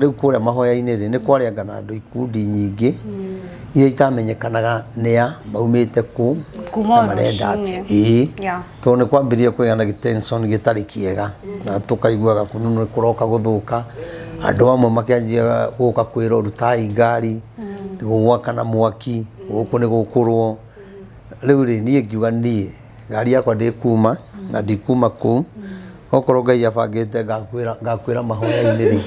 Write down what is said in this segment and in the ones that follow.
Rĩu kũrĩa mahoya-inĩ rĩ, nĩ kwarĩanga na andũ ikundi nyingĩ iria itamenyekanaga nĩa maumĩte kũ Kuma na o marenda rũcinĩ. atĩa. Ĩĩ. Yeah. Tondũ nĩ kwambĩrĩria kũgĩa na gĩtension gĩtarĩ kĩega na tũkaiguaga fununu nĩ kũroka gũthũka. Andũ amwe makĩanjia gũka kwĩrwo rutai ngari, nĩ gũgwakana mwaki, gũkũ nĩ gũkũrwo. Rĩu rĩ, niĩ ngiuga niĩ ngari yakwa ndĩkuma na ndikuma kũu. Okorwo Ngai abangĩte ngakuĩra ngakuĩra mahoya-inĩ rĩ,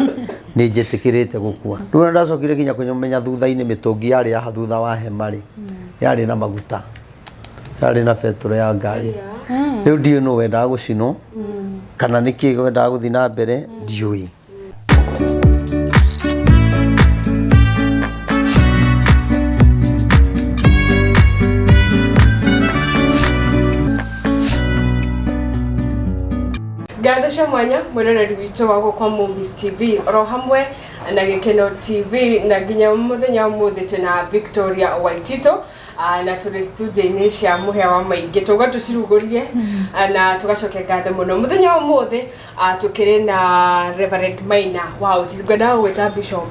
nĩ njĩtĩkĩrĩte gũkua. Rĩu ona ndacokire nginya kũmenya thutha-inĩ mĩtũngi yarĩ haha thutha wa hema rĩ, yarĩ na maguta, yarĩ na betũrũ ya ngari. Rĩu ndiũĩ nũ wendaga gũcinwo kana nĩkĩ wendaga gũthiĩ na mbere ndiũĩ. Ngatho cia mwanya mwĩroreri witũ wa gũkwa Movies TV oro hamwe na Gĩkeno TV na nginya mũthenya wa ũmũthĩ twĩna Victoria Waitito. Na tũrĩ studio-inĩ cia mũhĩa wa maingĩ tũga tũcirugũrie. Na tũgacokia ngatho mũno mũthenya wa ũmũthĩ. Tũkĩrĩ na Reverend Maina wa OTC, ngwendaga gwĩta Bishop.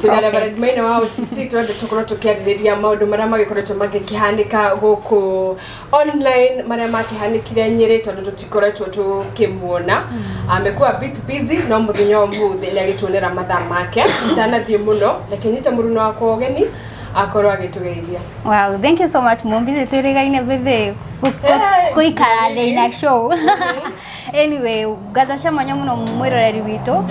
Twĩna Reverend Maina wa OTC, twende tũkorwo tũkĩarĩrĩria maũndũ marĩa magĩkoretwo magĩkĩhanĩka gũkũ online, marĩa makĩhanĩkire Nyĩrĩ, tondũ tũtikoretwo tũkĩmuona. Amekuwa a bit busy, no mũthenya wa ũmũthĩ nĩ agĩtuonera mathaa make. Itanathiĩ mũno, reke nyite mũruna wakwa ũgeni akorwo agĩtũgeithia. Wow, thank you so much Mumbithi, twĩrĩgaine bithi gũikara thĩ na show. Anyway, ngatho cia mwanya mũno mwĩroreri witũ.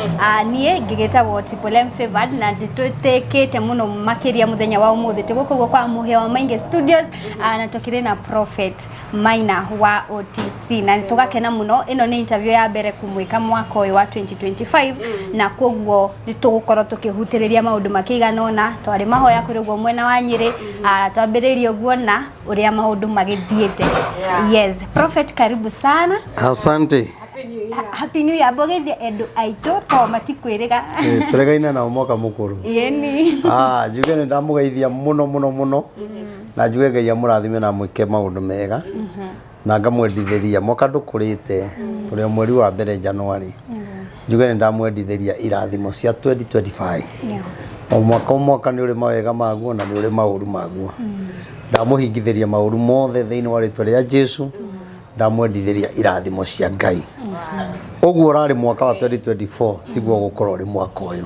Niĩ ngĩgĩtagwo Triple M Favored na ndĩtwĩtĩkĩte mũno makĩria mũthenya wa ũmũthĩ tĩ gũkũ kwa Mũhĩa wa Maingĩ Studios, na tũkĩrĩ na Prophet Maina wa OTC na tũgakena mũno. Ĩno nĩ interview ya mbere kũmwĩka mwaka ũyũ wa 2025, na koguo nĩ tũgũkorwo tũkĩhutĩrĩria maũndũ makĩigana ũna. Twarĩ mahoya kũrĩ ũguo mwena wa Nyĩrĩ, twambĩrĩrie ũguo na ũrĩa maũndũ magĩthiĩte. Yes, Prophet, karibu sana. Asante. Happy New Year. Happy New Year. Mbogithie andũ aitũ to matikwĩrĩga. Tũregaine nao mwaka mũkũrũ. Yeni. Njuge nĩ ndamũgeithia mũno mũno mũno na njuge Ngai amũrathime na amwĩke maũndũ mega na ngamwendithĩria mwaka ndũkũrĩte, tũrĩ o mweri wa mbere January. Njuge nĩ ndamwendithĩria irathimo cia 2025. O mwaka o mwaka nĩ ũrĩ mawega maguo na nĩ ũrĩ maũru maguo. Ndamũhingithĩria maũru mothe thĩinĩ wa rĩtwa rĩa Jesu. Ndamwendithĩria irathimo cia Ngai. Ũguo ũrarĩ mwaka wa 2024 tiguo ũgũkorwo ũrĩ mwaka ũyũ,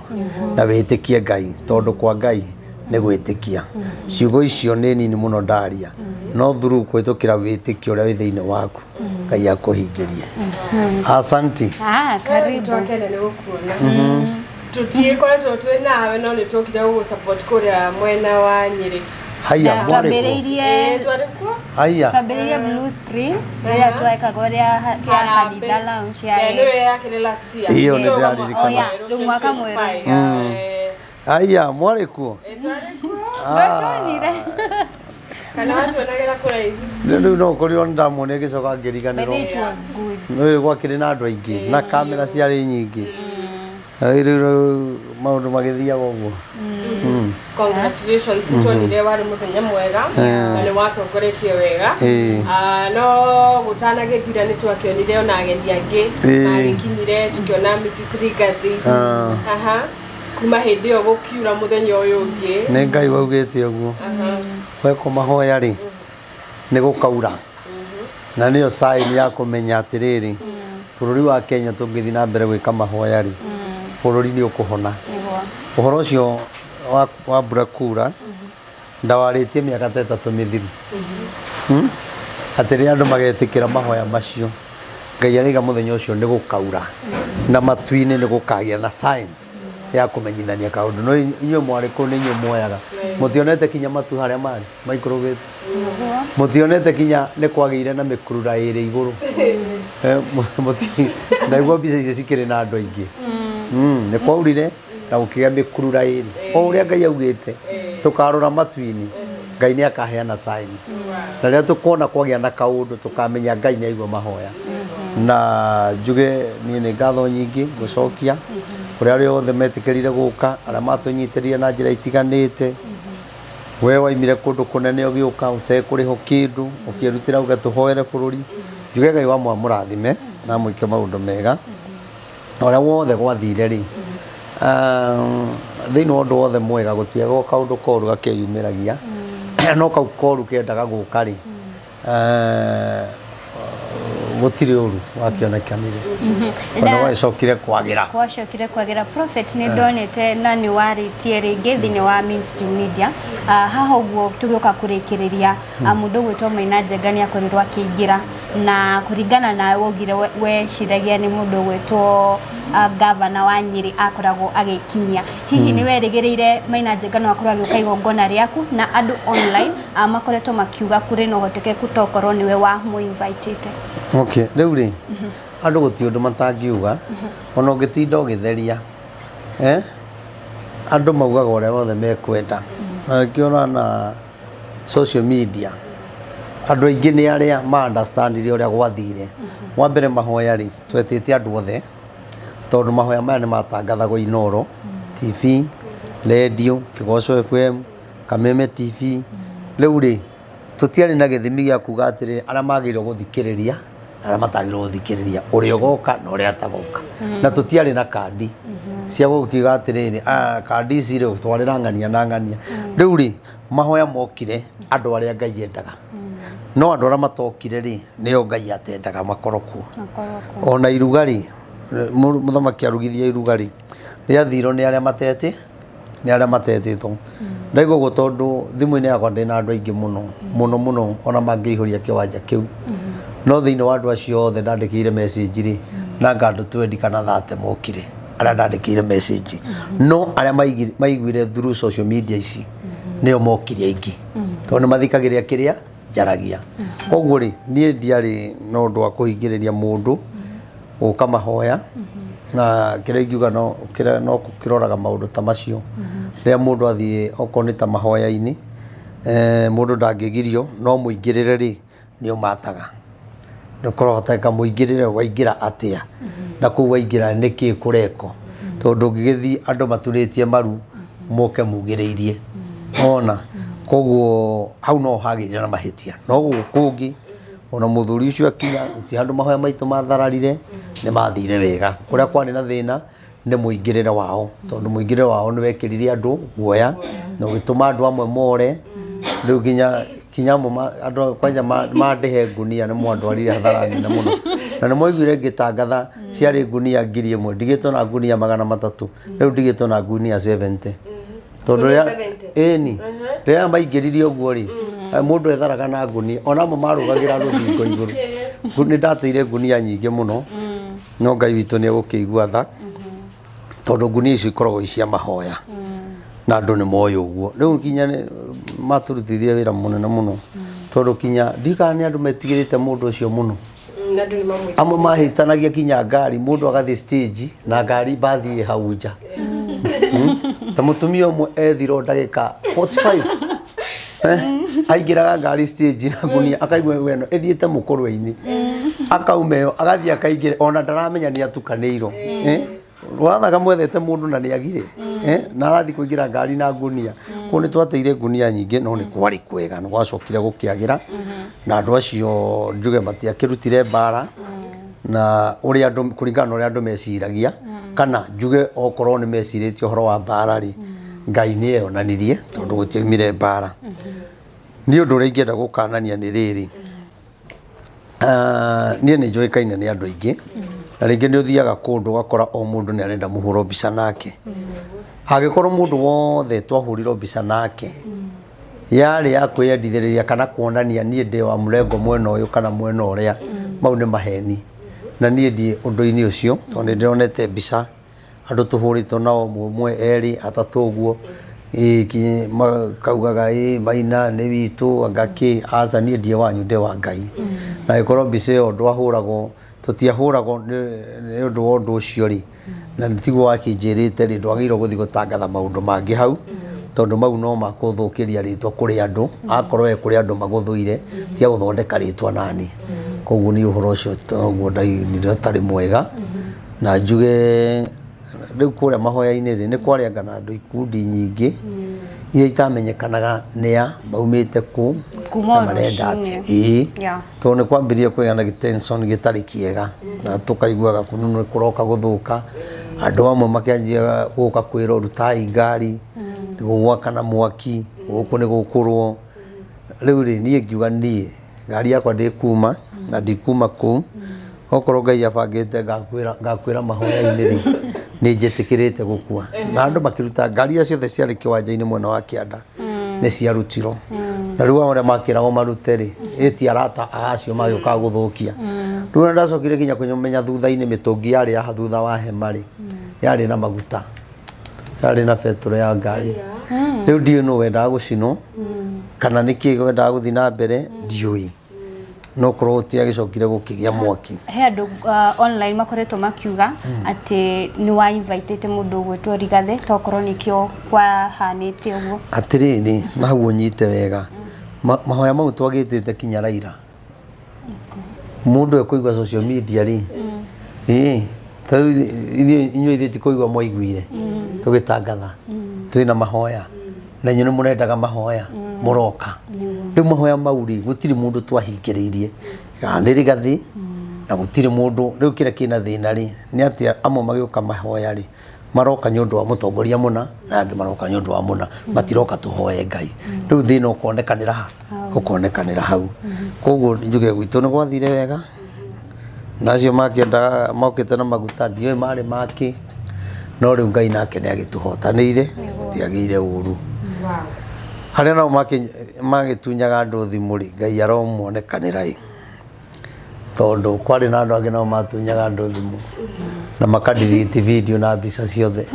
na wĩtĩkie Ngai, tondũ kwa Ngai nĩ gwĩtĩkia. Ciugo icio nĩ nini mũno ndaria, no through kũhĩtũkĩra wĩtĩkio ũrĩa wĩ thĩinĩ waku, Ngai akũhingĩrie. Asanti. Karibu. Twakena nĩ gũkuona. Tũtigĩkoretwo twĩ nawe, no nĩ tũkire gũgũ support kũrĩa mwena wa Nyĩrĩ. Haiya, Na mwarĩ kuo? twambĩrĩirie Twarĩ kuo. Haiya. Twambĩrĩirie Blue Spring rĩrĩa twekaga ũrĩa kĩa kanitha launch Ya yarĩ. nĩyo yakĩrĩ last year. Ĩyo nĩ Tũgama- ndĩraririkana. Oh, yeah, rĩu mwaka mwerũ. 2025. Haiya, mwarĩ kuo? Twarĩ kuo. Ndwatonire. Kana watuonagĩra kũraihu. Rĩu no ũkorirwo nĩ ndamuonire ngĩcoka But ngĩriganĩrwo. it was good. Nĩ gwakĩrĩ na andũ aingĩ na kamera ciarĩ nyingĩ. Rĩu maũndũ magĩthiaga ũguo. Congratulations, tuonire warĩ mũthenya mwega na nĩ watongoretie wega. No gũtanagĩthira nĩ twakĩonire ona ageni angĩ magĩkinyire, tũkĩona Mrs. Rigathi. Aha. Kuma hĩndĩ ĩyo gũkiura mũthenya ũyũ ũngĩ. Nĩ Ngai waugĩte ũguo. Wekwo mahoya rĩ, nĩ gũkaura. Na nĩyo sign ya kũmenya atĩrĩrĩ, bũrũri wa Kenya tũngĩthiĩ na mbere gwĩka mahoya rĩ, bũrũri nĩ ũkũhona. Ũhoro ũcio wa mbura kura ndawarĩtie mĩaka ta 3 mĩthiru. Atĩ rĩrĩa andũ magetĩkĩra mahoya macio, Ngai araiga mũthenya ũcio nĩ gũkaura na matu-inĩ nĩ gũkagĩa na sign ya kũmenyithania kaũndũ. No inyuĩ mwarĩ kũu nĩ inyuĩ muoyaga. Mũtionete kinya matu harĩa marĩ maikũrũkĩte? Mũtionete kinya nĩ kwagĩire na mĩkurura ĩrĩ igũrũ? Ndaigua mbica icio cikĩrĩ na andũ aingĩ. Nĩ kwaurire na gũkĩgĩa mĩkurura ĩrĩ. O ũrĩa Ngai augĩte, tũkarora matu-inĩ, Ngai nĩ akaheana sign. Na rĩrĩa tũkona kwagĩa na kaũndũ, tũkamenya Ngai nĩ aigua mahoya. Na njuge niĩ nĩ ngatho nyingĩ ngũcokia kũrĩ arĩa othe metĩkĩrire gũka, arĩa matũnyitĩrĩire na njĩra itiganĩte. We waimire kũndũ kũnene ũgĩũka ũtekũrĩhwo kĩndũ, ũkĩrutĩra uge tũhoere bũrũri. Njuge Ngai wa mũrathime na amwĩke maũndũ mega. Na ũrĩa wothe gwathire rĩ, Thĩinĩ wa ũndũ wothe mwega gũtiagwo kaũndũ koru gakeyumĩragia, no kau koru kendaga gũka rĩ, gũtirĩ ũru wakĩonekanire, ona gwagĩcokire kwagĩra. Gwacokire kwagĩra. Prophet, nĩ ndonete na nĩ warĩtie rĩngĩ thĩinĩ wa mainstream media. Haha ũguo tũgĩũka kũrĩkĩrĩria, mũndũ ũgwĩtwo Maina Njenga nĩ akorirwo akĩingĩra, na kũringana nawe waugire weciragia nĩ mũndũ ũgwĩtwo gavana wa Nyĩrĩ akoragwo agĩkinyia. Hihi nĩ werĩgĩrĩire Maina Njenga no akorwo agĩũka igongona rĩaku? Na andũ online makoretwo makiuga kũrĩ na ũhotekeku tokorwo nĩwe wa mũinvitĩte. Okay, rĩu rĩ, andũ gũtirĩ ũndũ matangiuga, ona ũngĩtinda ũgĩtheria, eh? Andũ maugaga ũrĩa wothe mekwenda, na nĩkĩo ũrona social media andũ aingĩ nĩ arĩa ma understandire ũrĩa gwathire. Wa mbere, mahoya rĩ, twetĩte andũ othe, tondũ mahoya maya nĩ matangathagwo Inoro TV, radio Kĩgoco FM, Kameme TV. Rĩu rĩ, tũtiarĩ na gĩthimi gĩa kuga atĩrĩ, arĩa magĩrĩirwo gũthikĩrĩria na arĩa matagĩrĩirwo gũthikĩrĩria, ũrĩa ũgoka na ũrĩa atagoka, na tũtiarĩ na kandi cia gũkiuga atĩrĩrĩ, "Ah, kandi ici rĩ, twarĩra ng'ania na ng'ania." Rĩu rĩ, mahoya mokire andũ arĩa Ngai endaga, no andũ arĩa matokire rĩ, nĩo Ngai atendaga makorwo kuo. Makorwo kuo. Ona iruga rĩ, mũthamaki arugithia iruga rĩ, rĩathirwo nĩ arĩa mateti, nĩ arĩa matetĩtwo. Ndaigua ũguo tondũ thimũ-inĩ yakwa ndĩna andũ aingĩ mũno mũno mũno, ona mangĩihũria kĩwanja kĩu, no thĩinĩ wa andũ acio othe ndandĩkĩire message rĩ, nanga andũ 20 kana 30 mokire arĩa ndandĩkĩire message, no arĩa maiguire through social media ici nĩo mokire aingĩ, tondũ nĩ mathikagĩrĩria kĩrĩa njaragia. Koguo rĩ, niĩ ndiarĩ na ũndũ wa kũhingĩrĩria mũndũ gũka mahoya, na kĩrĩa ingiuga no kĩrĩa no kĩroraga maũndũ ta macio. Rĩrĩa mũndũ athiĩ okorwo nĩ ta mahoya-inĩ, mũndũ ndangĩgirio, no mũingĩrĩre rĩ, nĩ ũmataga, nĩ ũkũroteka mũingĩrĩre waingĩra atĩa, na kũu waingĩra nĩkĩ kũrekwo, tondũ ndũngĩgĩthiĩ andũ maturĩtie maru moke mugĩrĩirie ona. Koguo hau no hagĩire na mahĩtia, no gũkũ kũngĩ ona mũthuri ũcio akinya, gũtirĩ handũ mahoya maitũ mathararire, nĩ mathire wega. Kũrĩa kwarĩ na thĩna nĩ mũingĩrĩre wao, tondũ mũingĩrĩre wao nĩ wekĩrire andũ guoya na ũgĩtũma andũ amwe more. Rĩu nginya amwe andũ kwanja mandĩhe ngunia nĩ mwandwarire hathara nene mũno, na nĩ mwaiguire ngĩtangatha ciarĩ ngunia 1000, ndigĩtwo na ngunia 300, rĩu ndigĩtwo na ngunia 70, tondũ rĩrĩa 70? Ĩni, rĩrĩa maingĩrire ũguo rĩ, mũndũ etharaga na ngunia, ona amwe marũgagĩra rũthingo igũrũ. Nĩ ndateire ngunia nyingĩ mũno, no Ngai witũ nĩ egũkĩigua tha, tondũ ngunia icio ikoragwo i cia mahoya na andũ nĩ moĩ ũguo. Rĩu nginya matũrutithia wĩra mũnene mũno, tondũ kinya ndiũĩ kana nĩ andũ metigĩrĩte mũndũ ũcio mũno. Na andũ nĩ mamwĩtigĩrĩte. Amwe mahĩtanagia kinya ngari, mũndũ agathiĩ stage na ngari mbathi ĩ hau nja. Ta mũtumia ũmwe ethirwo ndagĩka 45. Aingĩraga ngari stage na ngunia, akaigua we ĩno ĩthiĩte mũkũrwe-inĩ, akauma ĩyo agathiĩ akaingĩra, ona ndaramenya nĩ atukanĩirwo. Ũrathaga mwethete mũndũ na nĩ agire, na arathiĩ kũingĩra ngari na ngunia. Koguo nĩ twateire ngunia nyingĩ, no nĩ kwarĩ kwega, nĩ gwacokire gũkĩagĩra, na andũ acio njuge matiakĩrutire mbara na ũrĩa andũ, kũringana na ũrĩa andũ meciragia, kana njuge okorwo nĩ mecirĩtie ũhoro wa mbara rĩ, Ngai nĩ eyonanirie, tondũ gũtiaumire mbara. Niĩ ũndũ ũrĩa ingĩenda gũkanania nĩ rĩrĩ, niĩ nĩ njũĩkaine nĩ andũ aingĩ, na rĩngĩ nĩ ũthiaga kũndũ ũgakora o mũndũ nĩ arenda mũhũrwo mbica nake. Angĩkorwo mũndũ wothe twahũrirwo mbica nake yarĩ ya kwĩyendithĩrĩria kana kuonania niĩ ndĩ wa mũrengo mwena ũyũ kana mwena ũrĩa, mau nĩ maheni, na niĩ ndiĩ ũndũ-inĩ ũcio, tondũ nĩ ndĩronete mbica andũ tũhũrĩtwo nao ũmwe, erĩ, atatũ ũguo, makaugaga ĩ Maina nĩ witũ, anga kĩ, aca niĩ ndiĩ wanyu, ndĩ wa Ngai. Na angĩkorwo mbica ĩyo ndwahũragwo, tũtiahũragwo nĩ ũndũ wa ũndũ ũcio rĩ, na tiguo wakĩnjĩrĩte rĩ, ndwagĩrĩirwo gũthiĩ gũtangatha maũndũ mangĩ hau, tondũ mau no makũthũkĩria rĩtwa kũrĩ andũ, akorwo we kũrĩ andũ magũthũire, tiga gũthondeka rĩtwa nani. Koguo niĩ ũhoro ũcio noguo ndaiguire ũtarĩ mwega. Na njuge rĩu kũrĩa mahoya-inĩ rĩ, nĩ kwarĩ anga na andũ ikundi nyingĩ iria itamenyekanaga nĩa maumĩte kũ Kuma na o marenda atĩa. rũcinĩ. Ĩĩ. Tondũ nĩ kwambĩrĩria kũgĩa na tension gĩtarĩ kĩega, na tũkaigua gabununu nĩ kũroka gũthũka. Andũ amwe makĩanjia gũka kwĩrwo rutai ngari, nĩ gũgwakana mwaki, gũkũ nĩ gũkũrwo. Rĩu rĩ, niĩ ngiuga niĩ ngari yakwa ndĩkuma na ndikuma kũu. Okorwo Ngai abangĩte ngakuĩra ngakuĩra mahoya-inĩ rĩ, nĩ njĩtĩkĩrĩte gũkua. Na andũ makĩruta ngari iria ciothe ciarĩ kĩwanja-inĩ mwena wa kĩanda nĩ ciarutirwo. Na rĩu arĩa makĩragwo marute rĩ, ĩ ti arata a acio magĩũkaga gũthũkia. Rĩu ona ndacokire nginya kũmenya thutha-inĩ mĩtũngi yarĩ haha thutha wa hema rĩ, yarĩ na maguta, yarĩ na betũrũ ya ngari. Rĩu ndiũĩ nũ wendaga gũcinwo kana nĩkĩ wendaga gũthiĩ na mbere ndiũĩ. No korwo gũtiagĩcokire gũkĩgĩa mwaki. He andũ online makoretwo makiuga atĩ nĩ wa invitĩte mũndũ ũgwĩtwo Rigathĩ, tokorwo nĩkĩo kwahanĩte ũguo. Atĩrĩrĩ, na hau ũnyite wega, mahoya mau twagĩtĩte kinya Raila. Mũndũ ekũigua social media rĩ, ĩĩ, ta rĩu ithuĩ inyuĩ ithuĩ ti kũigua mwaiguire tũgĩtangatha twĩna mahoya na inyuĩ nĩ mũrendaga mahoya mũroka. Rĩu mahoya mau rĩ, gũtirĩ mũndũ twahingĩrĩirie kana nĩ Rigathĩ na gũtirĩ mũndũ. Rĩu kĩrĩa kĩna thĩna rĩ, nĩ atĩ amwe magĩũka mahoya rĩ, maroka nĩ ũndũ wa mũtongoria mũna na angĩ maroka nĩ ũndũ wa mũna, matiroka tũhoe Ngai. Rĩu thĩna ũkonekanĩra ha? Ũkonekanĩra hau. Koguo njuge gwitũ nĩ gwathire wega, na acio makĩendaga mokĩte na maguta ndiũĩ marĩ makĩ, no rĩu Ngai nake nĩ agĩtũhotanĩire, gũtiagĩire ũru. Arĩa nao magĩtunyaga andũ thimũ rĩ, Ngai aromonekanĩra ĩ, tondũ kwarĩ na andũ angĩ nao matunyaga andũ thimũ na maka delete video na mbica ciothe.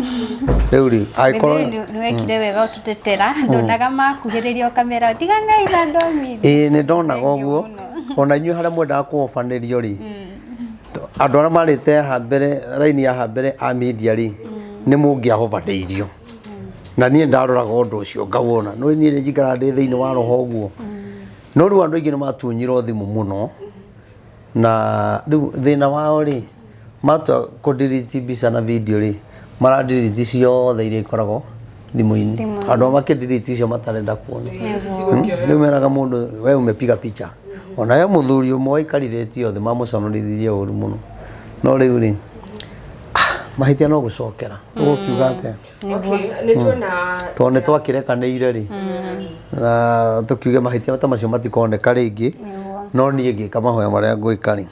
Rĩu rĩ, angĩkorwo Nĩ wekire wega ũtũtetera, ndonaga makuhĩrĩrio kamera, tiganai na andũ a media. Ĩĩ, nĩ ndonaga Thank you ũguo. mũno. Ona inyuĩ harĩa mwendaga kũhobanĩrio rĩ, andũ arĩa marĩte haha mbere, raini ya haha mbere a media rĩ, nĩ mũngĩahobanĩirio. Na niĩ ndaroraga ũndũ ũcio ngawona, no niĩ nĩ njikaraga ndĩ thĩinĩ wa roho ũguo. No rĩu andũ aingĩ nĩ matunyirwo thimũ mũno, na rĩu thĩna wao rĩ, matua kũ delete mbica na video rĩ, mara delete ciothe iria ikoragwo thimũ-inĩ. Andũ a makĩ delete icio matarenda kuona. Rĩu meraga mũndũ we umepiga picha. Ona he mũthuri ũmwe waikarithĩtio thĩ mamũconorithirie ũru mũno. No rĩu rĩ, mahĩtia no gũcokera. Tũgũkiuga atĩa? Okay, nĩ tuona. Tondũ nĩ twakĩrekanĩire rĩ, na tũkiuge mahĩtia ta macio matikoneka rĩngĩ. No niĩ ngĩka mahoya marĩa ngwĩka rĩ,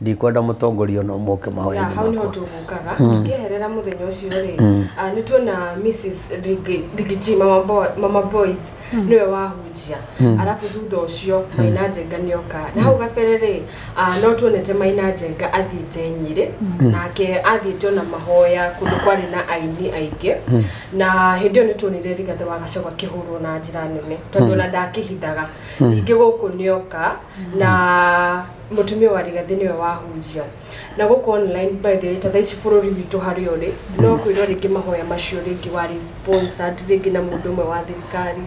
ndikwenda mũtongoria ona ũmwe oke mahoya-inĩ Hau nĩho makwa. Tũgũkaga tũkĩeherera mũthenya ũcio rĩ, nĩ tuona Mrs Riggy G, Mama Boy, Mama Boys nĩwe wahunjia, arabu thutha ũcio Maina Njenga nĩoka. Na hau gabere rĩ, no tuonete Maina Njenga athiĩte Nyĩrĩ, nake athiĩte ona mahoya kũndũ kwarĩ na aini aingĩ, na hĩndĩ ĩyo nĩ tuonire Rigathĩ wa Gachagua akĩhũrwo na njĩra nene, tondũ ona ndakĩhithaga. Ningĩ gũkũ nĩoka na mũtumia wa Rigathĩ nĩwe wahunjia. Na gũkũ online, by the way, ta thaa ici bũrũri witũ harĩa ũrĩ, no kwĩrwo rĩngĩ mahoya macio rĩngĩ warĩ sponsored rĩngĩ na mũndũ ũmwe wa thirikari.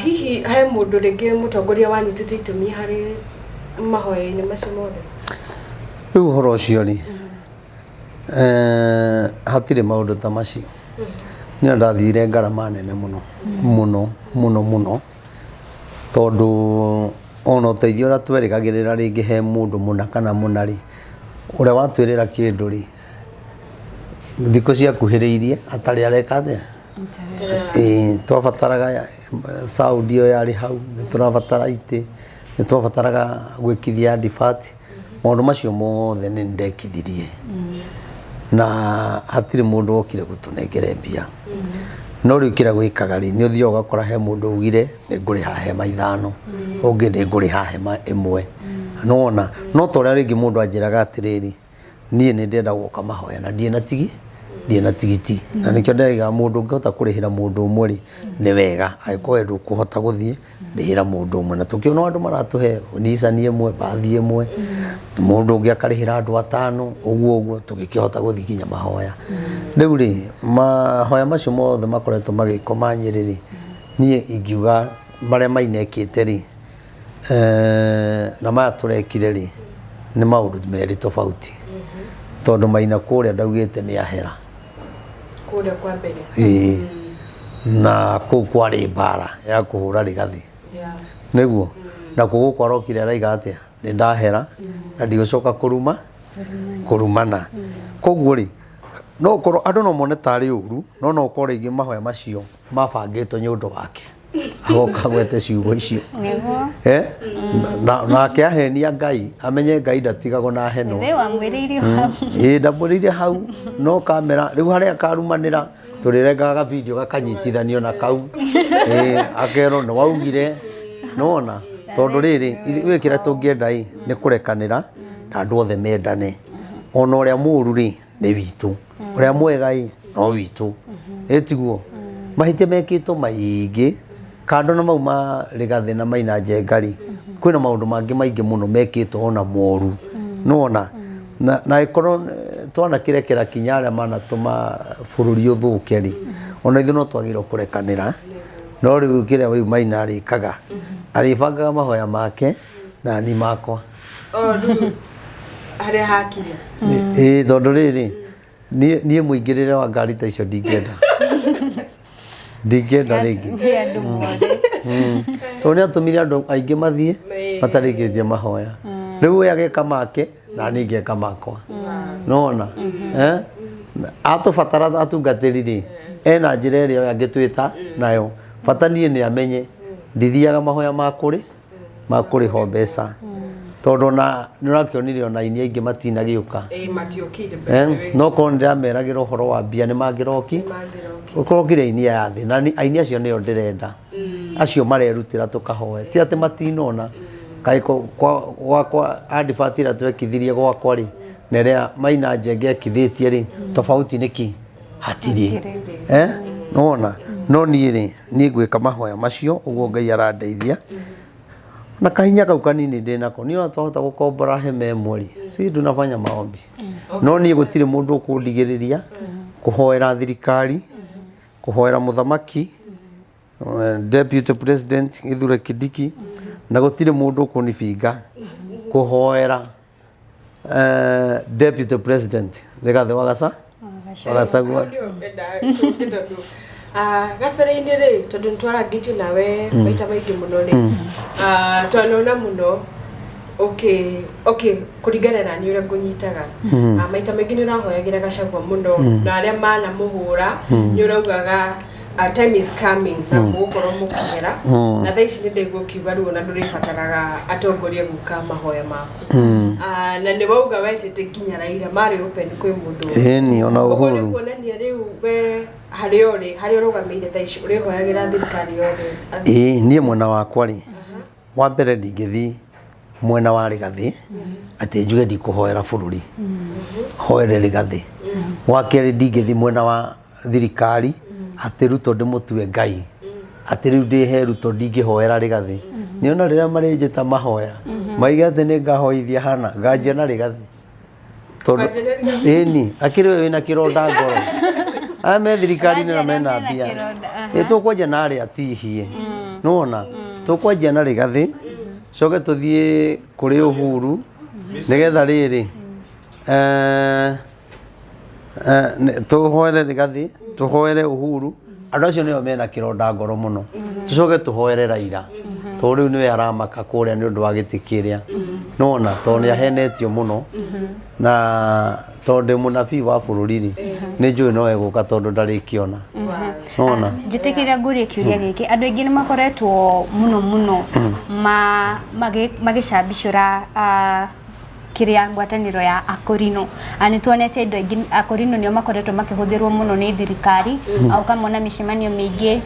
Hihi he mũndũ rĩngĩ mũtongoria wanyitĩte itemi harĩ mahoya-inĩ macio mothe? Rĩu ũhoro ũcio rĩ, hatirĩ maũndũ ta macio. Niĩ ndathire ngarama nene mũno mũno mũno mũno, tondũ ona ũteithio ũrĩa twerĩgagĩrĩra rĩngĩ he mũndũ mũna kana mũna rĩ, ũrĩa watwĩrĩra kĩndũ rĩ, thikũ ciakuhĩrĩirie atarĩ areka atĩa. Ĩĩ, twabataraga sound ĩyo yarĩ hau, nĩ tũrabatara itĩ, nĩ twabataraga gwĩkithia advert, maũndũ macio mothe nĩ ndekithirie na hatirĩ mũndũ wokire gũtũnengere mbia. No rĩu kĩrĩa gwĩkaga rĩ, nĩ ũthiaga ũgakora he mũndũ ugire nĩ ngũrĩha hema ithano, ũngĩ nĩ ngũrĩha hema ĩmwe, nĩwona. No ta ũrĩa rĩngĩ mũndũ anjĩraga atĩrĩrĩ, niĩ nĩ ndĩrenda gũka mahoya na ndirĩ na tigi ndirĩ na tigiti, na nĩkĩo ndĩraiga mũndũ ũngĩhota kũrĩhĩra mũndũ ũmwe rĩ, nĩ wega. Angĩkorwo we ndũkũhota gũthiĩ, rĩhĩra mũndũ ũmwe. Na tũkĩona andũ maratũhe Nissan ĩmwe, bathi ĩmwe, mũndũ ũngĩ akarĩhĩra andũ atano, ũguo ũguo tũgĩkĩhota gũthiĩ nginya mahoya. Rĩu rĩ, mahoya macio mothe makoretwo magĩkwo ma Nyĩrĩ rĩ, niĩ ingiuga marĩa Maina ekĩte rĩ, na maya tũrekire rĩ, nĩ maũndũ merĩ tofauti, tondũ Maina kũrĩa ndaugĩte nĩ ahera. Kũrĩa kwa mbere. Ĩĩ, na kũu kwarĩ mbara ya kũhũra Rigathĩ. Nĩguo na kũu gũkũ arokire araiga atĩa, nĩ ndahera na ndigũcoka kũruma. Kũrumana. Koguo rĩ, no ũkorwo andũ no mone tarĩ ũru, no no ũkorwo rĩngĩ mahoya macio mabangĩtwo nĩ ũndũ wake. Agoka agwete ciugo icio. Nĩguo. Eh? Nake ahenia Ngai, amenye Ngai ndatigagwo na heno. Thĩ wamwĩrĩire hau. Ĩĩ ndamwĩrĩire hau no kamera rĩu harĩa akarumanĩra tũrĩrengaga ga video gakanyitithanio na kau. Ĩĩ akerwo nĩ waugire nĩwona tondũ rĩrĩ ithuĩ kĩrĩa tũngĩenda ĩ nĩ kũrekanĩra na andũ othe mendane. Ona ũrĩa mũru rĩ nĩ witũ, ũrĩa mwega ĩ no witũ. Ĩ tiguo? Mahĩtia mekĩtwo maingĩ kando na mau ma Rigathĩ na Maina Njenga rĩ, kwĩna maũndũ mangĩ maingĩ mũno mekĩtwo ona moru. Nĩwona? Na ĩkorwo twanakĩrekera kinya arĩa manatũma bũrũri ũthũke rĩ, ona ithuĩ no twagĩrĩirwo kũrekanĩra. No rĩu kĩrĩa rĩu Maina arĩkaga, arĩbangaga mahoya make na niĩ makwa. O rĩu harĩa hakinya. Ĩĩ tondũ rĩrĩ, niĩ mũingĩrĩre wa ngari ta icio ndingĩenda. Ndingĩenda rĩngĩ. Nĩ andũ mothe. Tondũ nĩ atũmire andũ aingĩ mathiĩ matarĩkĩtie mahoya. Rĩu we ageka make na niĩ ngeka makwa. Nĩwona? Eh? Atũbatara atungatĩri rĩ, ena njĩra ĩrĩa angĩtwĩta nayo. Bata niĩ nĩ amenye ndithiaga mahoya ma kũrĩ ma kũrĩhwo mbeca. Tondũ ona nĩ ũrakĩonire ona aini aingĩ matinagĩũka. Ĩĩ matiokire. Eh, no korwo nĩ ndĩrameragĩra ũhoro wa mbia nĩ mangĩroki. Mangĩroki. Ũkorwo aini aya thĩ na aini acio nĩo ndĩrenda. Acio marerutĩra tũkahoe. Ti atĩ matinona. Kaĩ gwakwa advert ĩrĩa twekithirie gwakwa rĩ, na ĩrĩa Maina Njenga ekithĩtie rĩ, tofauti nĩ kĩ? Hatirĩ. Eh? Nĩwona? No niĩ rĩ, niĩ ngwĩka mahoya macio ũguo Ngai arandeithia. Na kahinya kau kanini ndĩnako, niĩ ona twahota gũkombora hema ĩmwe rĩ, si tunafanya maombi. No niĩ gũtirĩ mũndũ ũkũndigĩrĩria kũhoera thirikari, kũhoera mũthamaki, deputy president Kithure Kindiki, na gũtirĩ mũndũ ũkũnibinga kũhoera deputy president Rigathĩ wa Wa Gachagua. Tondũ gabere-inĩ rĩ, tondũ nĩ twarangĩtie nawe maita maingĩ mũno rĩ, twanona mũno okay okay kũringana na niĩ ũrĩa ngũnyitaga, maita maingĩ nĩ ũrahoyagĩra Gachagua mũno, na arĩa manamũhũra nĩ ũraugaga time is coming na mũgũkorwo mũkĩgera, na thaa ici nĩ ndaigua ũkiuga rĩu ona ndũrĩbataraga atongoria gũka mahoya maku. Na nĩ wauga wetete nginya Raila marĩ open kwĩ mũndũ. Ĩni ona Ũguo nĩ Uhuru. kuonania rĩu we harĩa ũrĩ, harĩa ũrũgamĩire thaa ici ũrĩhoyagĩra thirikari yothe. Ĩĩ niĩ mwena wakwa rĩ, wa mbere ndingĩthiĩ mwena wa Rigathĩ atĩ njuge ndikũhoera bũrũri, hoere Rigathĩ. Wa kerĩ ndingĩthiĩ mwena wa thirikari atĩ Ruto ndĩmũtue Ngai, atĩ rĩu ndĩhe Ruto ndingĩhoera Rigathĩ. Nĩona rĩrĩa marĩnjĩta mahoya maige atĩ nĩ ngahoithia hana, nganjia na Rigathĩ. Tondũ ĩni akĩrĩ we wĩna kĩronda ngoro, aya me thirikari-inĩ na mena mbia, ĩ tũkwanjia na arĩa atihie, nĩwona tũkwanjia na Rigathĩ, coke tũthiĩ kũrĩ Uhuru, nĩgetha rĩrĩ tũhoere Rigathĩ, tũhoere Uhuru, andũ acio nĩo mena kĩronda ngoro mũno, tũcoke tũhoere Raila, tondũ rĩu nĩwe aramaka kũrĩa nĩ ũndũ wa gĩtĩ kĩrĩa, nĩwona tondũ nĩ ahenetio mũno, na tondũ ndĩ mũnabii wa bũrũri rĩ, nĩ njũĩ no egũka tondũ ndarĩkĩona, nĩwona. Njĩtĩkĩria ngũrie kĩũria gĩkĩ, andũ aingĩ nĩ makoretwo mũno mũno magĩcambicũra kĩrĩa ngwatanĩro ya Akorino. Nĩ tuonete andũ aingĩ Akorino nĩo makoretwo makĩhũthĩrwo mũno nĩ thirikari, ũkamona mĩcemanio mĩingĩ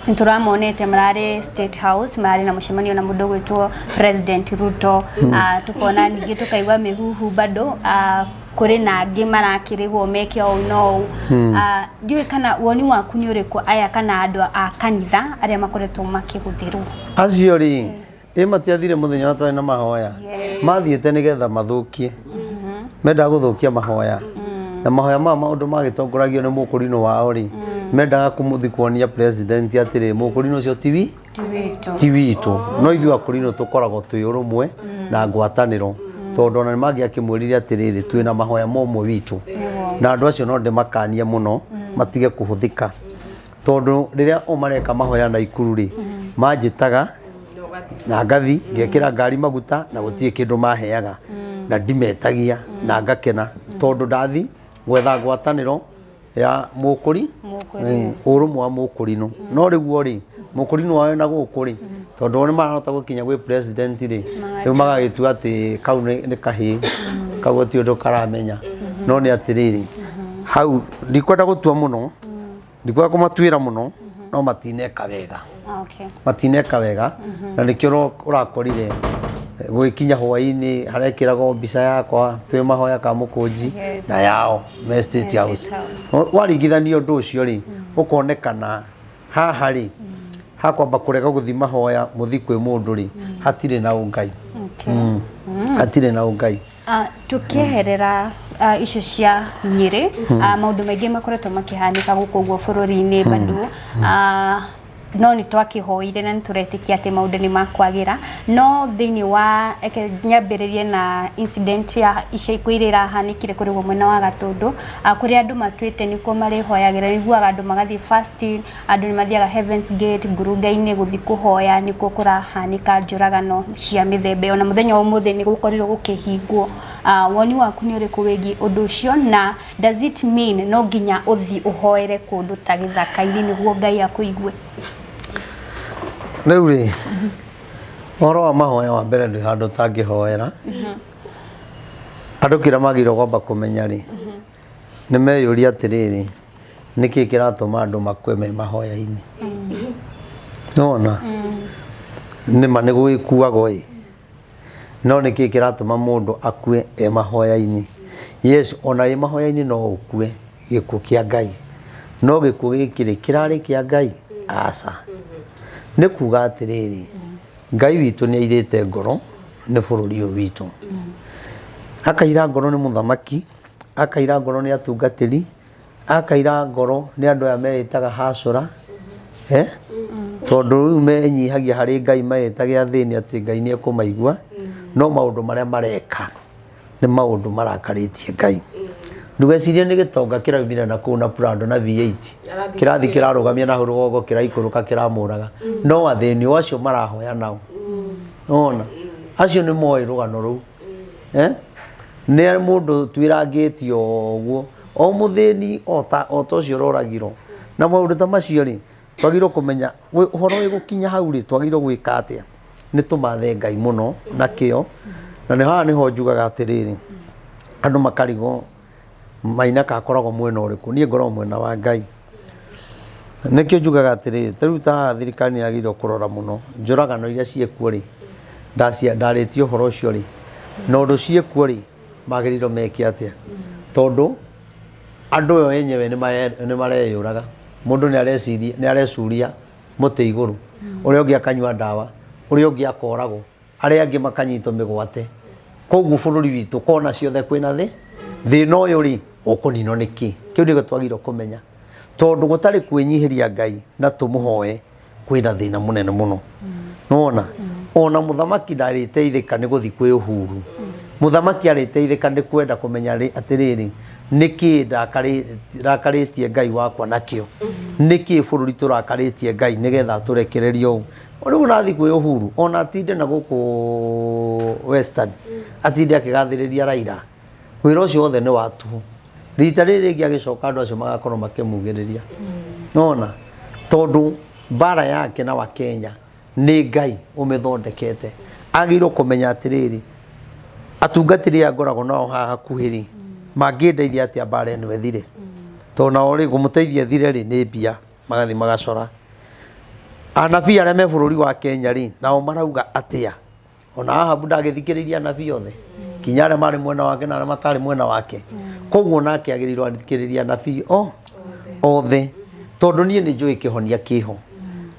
nĩ tũramonete mararĩ State House, mararĩ na mũcemanio na mũndũ ũgwĩtwo President Ruto. Tukona ningĩ tũkaigua mĩhuhu bado kũrĩ na angĩ marakĩrĩhwo meke ũũ na ũũ. Ndiũĩ kana woni waku nĩ ũrĩkũ aya kana andũ a kanitha arĩa makoretwo makĩhũthĩrwo. Acio rĩ, ĩ matiathire mũthenya ũrĩa twarĩ na mahoya, mathiĩte nĩgetha mathũkie, mendaga gũthũkia mahoya, na mahoya maya maũndũ magĩtongoragio nĩ mũkũrinũ wao rĩ, mendaga kũmũthi kuonia president atĩrĩ, mũkũrinũ ũcio ti wi ti witũ, no ithuĩ akũrinũ tũkoragwo twĩ ũrũmwe na ngwatanĩro, tondũ ona nĩ mangĩakĩmwĩrire atĩrĩrĩ, twĩna mahoya ma ũmwe witũ, na andũ acio no ndĩmakanie mũno matige kũhũthĩka, tondũ rĩrĩa o mareka mahoya Naikuru rĩ, manjĩtaga na ngathi ngekĩra ngari maguta na gũtirĩ kĩndũ maheaga. Na ndimetagia na ngakena tondũ ndathi gwetha ngwatanĩro ya mũkũri. Mũkũrinũ. Ũrũmwe wa mũkũrinũ. No rĩu rĩ, mũkũrinũ wao na gũkũ rĩ, tondũ o nĩ marahota gũkinya gwĩ president rĩ, rĩu magagĩtua atĩ kau nĩ kahĩĩ kau, gũtirĩ ũndũ karamenya. No nĩ atĩrĩrĩ, hau ndikwenda gũtua mũno, ndikwenda kũmatuĩra mũno, no matineka wega. Matineka wega, na nĩkĩo ũrakorire gũgĩkinya hwaĩ-inĩ harekĩragwo mbica yakwa twĩ mahoya ka mũkũnji na yao me State State House. House. Waringithania ũndũ ũcio rĩ, ũkonekana haha rĩ, hakwamba kũrega gũthi mahoya mũthi kwĩ mũndũ rĩ, hatirĩ na ũngai. Hatirĩ na ũngai. Tukieherera icio cia Nyĩrĩ, maũndũ maingĩ makoretwo makĩhanĩka gũkũ ũguo bũrũri-inĩ bado, no nĩ twakĩhoire na nĩ tũretĩkia atĩ maũndũ nĩ makwagĩra. No thĩinĩ wa, eke nyambĩrĩrie na incident ya ica ikuhĩ iria ĩrahanĩkire kũrĩa ũguo mwena wa Gatũndũ, kũrĩa andũ matuĩte nĩkuo marĩhoyagĩra. Wĩiguaga andũ magathiĩ fasting, andũ nĩ mathiaga Heavens Gate ngurunga-inĩ gũthiĩ kũhoya, nĩkuo kũrahanĩka njũragano cia mĩthemba ĩyo, na mũthenya wa ũmũthĩ nĩ gũkorirwo gũkĩhingwo. Woni waku nĩ ũrĩkũ wĩgiĩ ũndũ ũcio, na does it mean no nginya ũthiĩ ũhoere kũndũ ta gĩthaka-inĩ nĩguo Ngai akũigue? Rĩu rĩ, ũhoro wa mahoya, wa mbere, ndĩ handũ ũtangĩhoera. Andũ kĩrĩa magĩrĩirwo kwamba kũmenya rĩ, nĩ meyũria atĩrĩrĩ, nĩkĩ kĩratũma andũ makue me mahoya-inĩ? Nĩwona nĩma nĩ gũgĩkuagwo ĩ, no nĩkĩ kĩratũma mũndũ akue e mahoya-inĩ? Yes, ona wĩ mahoya-inĩ no ũkue gĩkuũ kĩa Ngai, no gĩkuũ gĩkĩ rĩ, kĩrarĩ kĩa Ngai? Aca. Nĩ kuga atĩrĩrĩ, Ngai witũ nĩ airĩte ngoro nĩ bũrũri ũyũ witũ, akaira ngoro nĩ mũthamaki, akaira ngoro nĩ atungatĩri, akaira ngoro nĩ andũ aya meĩtaga hacũra, eh? Tondũ rĩu menyihagia harĩ Ngai, meĩtage athĩni atĩ Ngai nĩ ekũmaigua, no maũndũ marĩa mareka nĩ maũndũ marakarĩtie Ngai. Ndũgecirie nĩ gĩtonga kĩraumire na kũu na Prado na V8 kĩrathi kĩrarũgamia na hau rũgongo, kĩraikũrũka kĩramũraga, no athĩni o acio marahoya nao. Nĩwona acio nĩ moĩ rũgano rũu, eh? Nĩ mũndũ twĩrangĩtio ũguo o mũthĩni o ta ũcio ũroragirwo na maũndũ ta macio rĩ, twagĩrĩirwo kũmenya ũhoro wĩ gũkinya hau rĩ, twagĩrĩirwo gwĩka atĩa? Nĩ tũmathe Ngai mũno na kĩo. Na nĩ haha nĩho njugaga atĩrĩrĩ, andũ makarigwo Maina akoragwo mwena ũrĩkũ. Niĩ ngoragwo mwena wa Ngai. Nĩkĩo njugaga atĩrĩrĩ, ta rĩu ta haha thirikari nĩ yagĩrĩirwo kũrora mũno njũragano iria ciĩkuo rĩ, ndarĩtie ũhoro ũcio rĩ, na ũndũ ciĩkuo rĩ, magĩrĩirwo meke atĩa? Tondũ andũ o enyewe nĩ mareyũraga. Mũndũ nĩ areciria, nĩ arecuria mũtĩ igũrũ, ũrĩa ũngĩ akanyua ndawa, ũrĩa ũngĩ akoragwo, arĩa angĩ makanyitwo mĩgwate. Koguo bũrũri witũ kona ciothe kwĩna thĩna ũyũ rĩ, ũkũninwo nĩ kĩ? Kĩu nĩkĩo twagĩrĩirwo kũmenya, tondũ gũtarĩ kwĩnyihĩria Ngai na tũmũhoe, kwĩna thĩna mũnene mũno. Nĩwona ona mũthamaki ndarĩteithĩka nĩ gũthiĩ kwĩ Uhuru. Mũthamaki arĩteithĩka nĩ kwenda kũmenya atĩrĩrĩ, nĩkĩ ndakarĩtie Ngai wakwa nakĩo? Nĩkĩ bũrũri tũrakarĩtie Ngai nĩgetha atũrekererie ũũ? Rĩu nathiĩ kwĩ Uhuru, ona atinde na gũkũ Western, atinde akĩgathĩrĩria Raila, wĩra ũcio wothe nĩ wa tũhũ. Rita rĩrĩ rĩngĩ agĩcoka, andũ acio magakorwo makĩmugĩrĩria. Nona tondũ mbara yake na Wakenya nĩ Ngai ũmĩthondekete. Agĩrĩirwo kũmenya atĩrĩrĩ, atungatĩri aya ngoragwo nao haha hakuhĩ rĩ, mangĩndeithia atĩa mbara ĩno ĩthire? Tondũ nao rĩ, kũmũteithia ĩthire rĩ, nĩ mbia magathiĩ magacora. Anabii arĩa me bũrũri wa Kenya rĩ, nao marauga atĩa? Ona Ahabu ndagĩthikĩrĩirie anabii othe, kinya arĩa marĩ mwena wake na arĩa matarĩ mwena wake. Koguo nake agĩrĩirwo athikĩrĩrie anabii o othe, tondũ niĩ nĩ njũĩ kĩhonia kĩho.